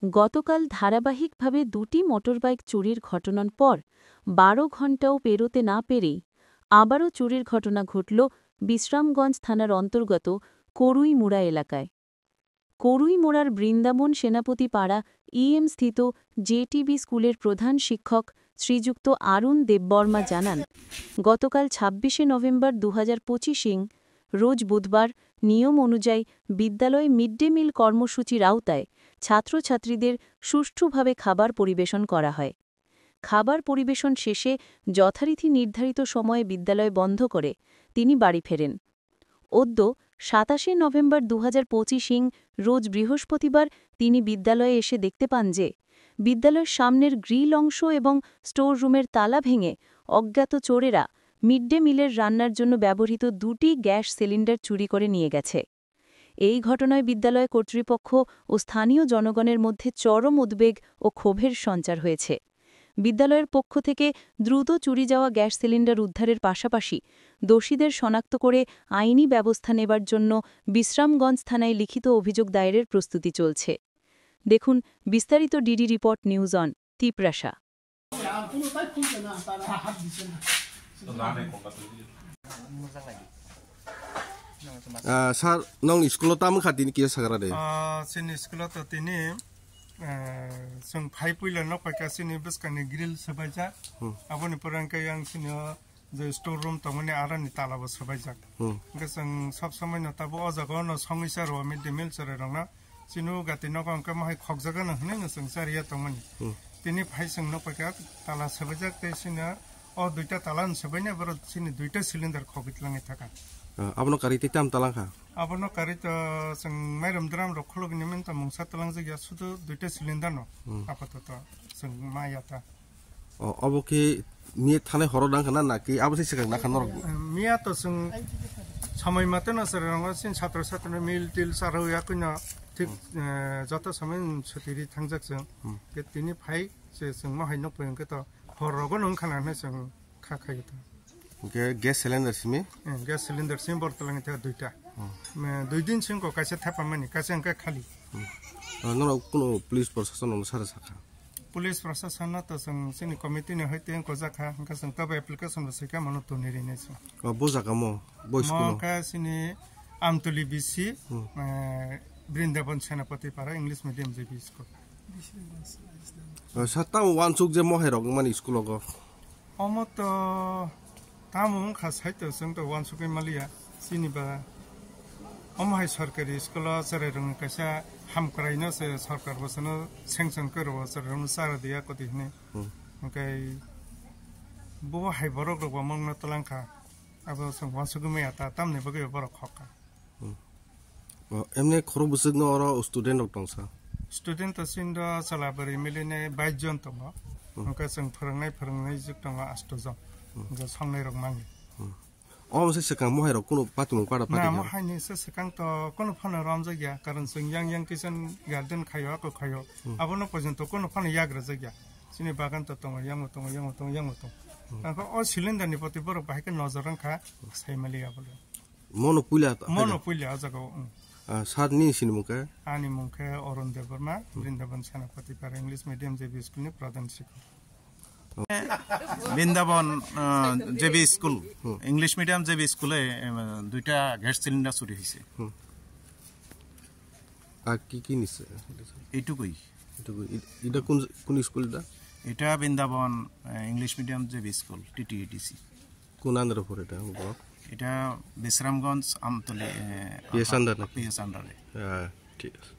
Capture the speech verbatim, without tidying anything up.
গতকাল ধারাবাহিকভাবে দুটি মোটরবাইক চুরির ঘটনার পর বারো ঘন্টাও পেরোতে না পেরেই আবারও চুরির ঘটনা ঘটল বিশ্রামগঞ্জ থানার অন্তর্গত করুইমুড়া এলাকায়। করুইমুড়ার বৃন্দাবন সেনাপতি পাড়া ইএম স্থিত জেটিবি স্কুলের প্রধান শিক্ষক শ্রীযুক্ত আরুণ দেববর্মা জানান, গতকাল ছাব্বিশে নভেম্বর দু হাজার পঁচিশ ইং রোজ বুধবার নিয়ম অনুযায়ী বিদ্যালয়ে মিড ডে মিল কর্মসূচির আওতায় ছাত্রছাত্রীদের সুষ্ঠুভাবে খাবার পরিবেশন করা হয়। খাবার পরিবেশন শেষে যথারীতি নির্ধারিত সময়ে বিদ্যালয় বন্ধ করে তিনি বাড়ি ফেরেন। অদ্য সাতাশে নভেম্বর দু হাজার পঁচিশ ইং রোজ বৃহস্পতিবার তিনি বিদ্যালয়ে এসে দেখতে পান যে বিদ্যালয়ের সামনের গ্রিল অংশ এবং স্টোর রুমের তালা ভেঙে অজ্ঞাত চোরেরা মিড ডে মিলের রান্নার জন্য ব্যবহৃত দুটি গ্যাস সিলিন্ডার চুরি করে নিয়ে গেছে। এই ঘটনায় বিদ্যালয় কর্তৃপক্ষ ও স্থানীয় জনগণের মধ্যে চরম উদ্বেগ ও ক্ষোভের সঞ্চার হয়েছে। বিদ্যালয়ের পক্ষ থেকে দ্রুত চুরি যাওয়া গ্যাস সিলিন্ডার উদ্ধারের পাশাপাশি দোষীদের শনাক্ত করে আইনি ব্যবস্থা নেবার জন্য বিশ্রামগঞ্জ থানায় লিখিত অভিযোগ দায়েরের প্রস্তুতি চলছে। দেখুন বিস্তারিত DD report news on Tiprasa. Ah, sir, nong school o tamo kha tini kisa sagra de? Ah, chini school o to tini, ah, chwng phai puila nok pai ka chini bwskangni grill swbaijak. Hmm. Aboni pore hwnkhe yang chini o je store room tongmani arani tala bo swbaijak. Hmm. Hwnkhe chwng sob somoi no tabo o jaga o no songwi sa rwo mid day meal chwrai rok no. Chini o gati nogo hwnkhe mohai khokjagano hwnwi no chwng chariya tongmani. Hmm. Tini phai chwng nukpaikha tala swbaijak tei chini o duita tala no swbaini borok chini duita cylinder khogwi twlangwi thaka. Ah, abono karwi tei tam talang kha? Abono karwi to chwng mairum drum rok khulugwi nini to mungsa twlangjak ya, sudu duita cylinder no. Hmm. Apatoto chwng ma ya ta. O, obo khe miya thanai horo nang khana, na ki abo se swkang nang kha norok? Miya to chwng samai mate no chwrai rongo, chini satro satro no mil til charo ya kuino thik, eh, joto samai chwtwi ri thangjak chwng. Hmm. Ke tini phai se chwng mohai nok poi hwnkhe to hor rogo nung khana hwnwi chwng kha khai to. Hwnkhe gas cylinder simi? Eh, gas cylinder simi bor twlangwi thaka duita. Hmm. Me, dui din simi ko kaisa thepamani, kaisa hwnkhe khali. Hmm. Ah, nono kuno police prosason no sara sakha? Police prosason no to chwng chini committee ni hai teng ko jakha, hwnkhe chwng tabo application bo swikha mano tuni rinai chwng. O, bo jaga mo, bo school o? Mo kha chini Amtuli B C, hmm, eh, Brindaban Senapati Para English Medium J B school. O, sir, tamo wansuk je mohai rok mani school o go? Omo to tamo wngkha saito chwng to wansugwi maliya chini ba. Omo hai sorkari school o chwrai rokni kaisa hamkrai no se sorkar bo chwngno sanction khe rwo chwrai rokno chara diya koti hwnwi. Hmm. Hwnkhe bo hai borok rok bo mungno twlang kha. Abo chwng wansugwi maya ta tamni bagwi borok khok kha. Hmm. O, emne khorok bwswk no oro student rok tongsa? Student to chini do chwla bwrwi milinai bais jon tongo. Hmm. Hwnkhe chwng phwrwngnai phwrwngnai jwk tongo asto jon. Hmm. Hwnkhe songnai rok mangya. Hmm. O se swkang mohai rok kunu patimung para na, pati mo kha? Haini se swkang to kunu phano romjak ya, karon chwng yang yang kitchen garden khayo, ako khayo. Hmm. Abono porjonto kunu phano yak rwjak ya. Chini bagan to tongo, yango tongo, yango tongo, yango tongo. Hmm. Tangkha o cylinder ni poti borok bahai khe nojor wngkha, sai mali abono. Mono puila ta-, Mono puila o jaga o, mm. Ah, sir, nini sinimung khe? Ani mung khe Arun Debbarma, hmm, Brindaban Senapati Para English Medium J B school ni pradhan sikho. Brindaban, ah, J B school, hmm, English Medium J B school e, em, duita gas cylinder churi hoise. Hmm. Ar ki ki nise? Eitukui. Eitukui. I-, ida kun, kun school da? Ita Brindaban, eh, English Medium J B school, T T E D C. কোন আন্ডারে পড়ে এটা ব্লক? এটা বিশ্রামগঞ্জ আমতলি, এ, PS under নাকি? পিএস আন্ডারে। হ্যাঁ, ঠিক আছে।